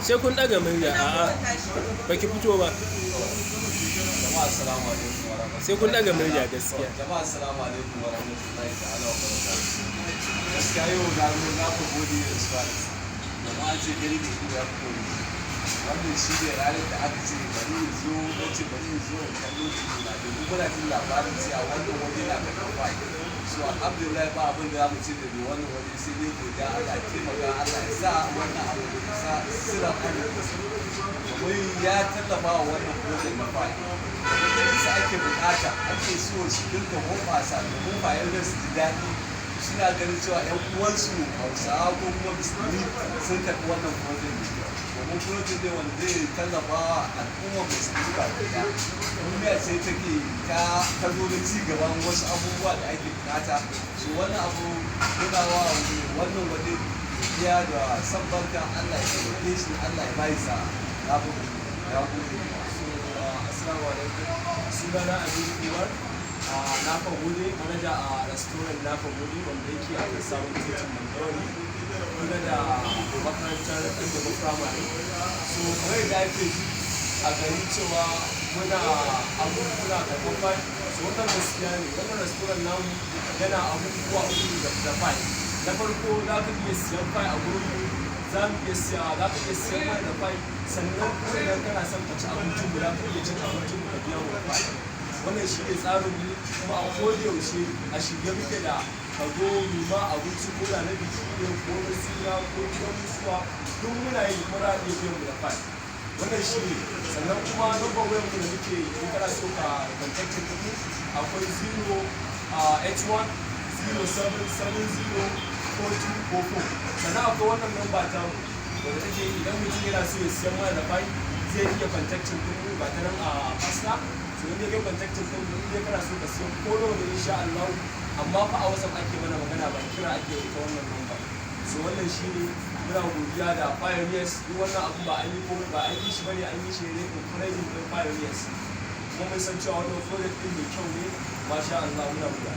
Sai kun ɗaga murya, a'a, baki fito ba. Jama'a, assalamu alaikum wa rahmatullahi. Sai kun ɗaga murya gaskiya. Jama'a, assalamu alaikum wa rahmatullahi ta'ala wa barakatuh. Gaskiya yau na zo na fi gode da restaurant. Jama'a, ce gari da ido ya fito ne. Wannan shi ne ranar da aka ce bari in zo, na ce bari in zo in kallo na, domin muna jin labarin cewa wannan waje na karɓar Pi. So alhamdulillah, ba abin da za mu ce da mai wannan waje sai dai godiya. Allah ya taimaka, Allah ya sa wannan abu ya sa silar arziki, domin ya tallafa wa wannan project na Pi. Domin sa ake bukata, ake so su dinga hoɓasa domin pioneers su ji daɗi, suna ganin cewa 'yan uwansu Hausawa ko kuma Musulmi sun karɓi wannan project mai kyau, domin project ne wanda zai tallafa wa al'ummar Musulmi baki ɗaya. Duniya ce take ta zo da ci gaban wasu abubuwa da ake bukata. So wannan abu, muna wa wannan waje godiya da san barka. Allah ya taimake shi, Allah ya bai sa. Na gode, na gode. So, assalamu alaikum. Sunana Aminu Umar. Nafa Gode, manaja a restaurant Nafa Gode, wanda yake a kan sabon titin Mandawari, kusa da makarantar Ɗan Primary. So, kamar yadda ake ji a gari cewa muna abubuwa karɓar Pi. So, wannan gaskiya ne. Wannan restaurant namu yana abubuwa uku da Pi. Na farko, za ka iya siyan Pi a gurin mu, za mu iya siya, za ka iya siyan mana da Pi, sannan kuma idan kana son ka ci abincin mu, za ka iya cin abincin mu ka biya mu da Pi. Wannan shi ne tsarin mu, kuma a koda yaushe a shirye muke da ka zo mu ma abinci, ko da na biki ne ko na suna ko gidan mutuwa, duk muna yi, kuma za a iya biyan mu da Pi. Wannan shi ne. Sannan kuma number wayar mu da muke, in kana so ka contacting mu, akwai 0 81 0770 4244. Sannan akwai wannan number ta mu wanda take, idan mutum yana so ya siyan mana da Pi, zai iya contacting din mu ba ta nan a fasta. So in dai kai contacting din mu, in dai kana so ka siyan ko nawa ne, insha Allah. Amma fa a WhatsApp ake mana magana, ba kira ake yi ta wannan number. So wannan shine. Muna godiya da pioneers. Duk wannan abun ba an yi komai ba, an yi shi bane, an yi shi ne encouraging din pioneers, kuma mun san cewa wannan project din mai kyau ne. Masha Allah, muna godiya.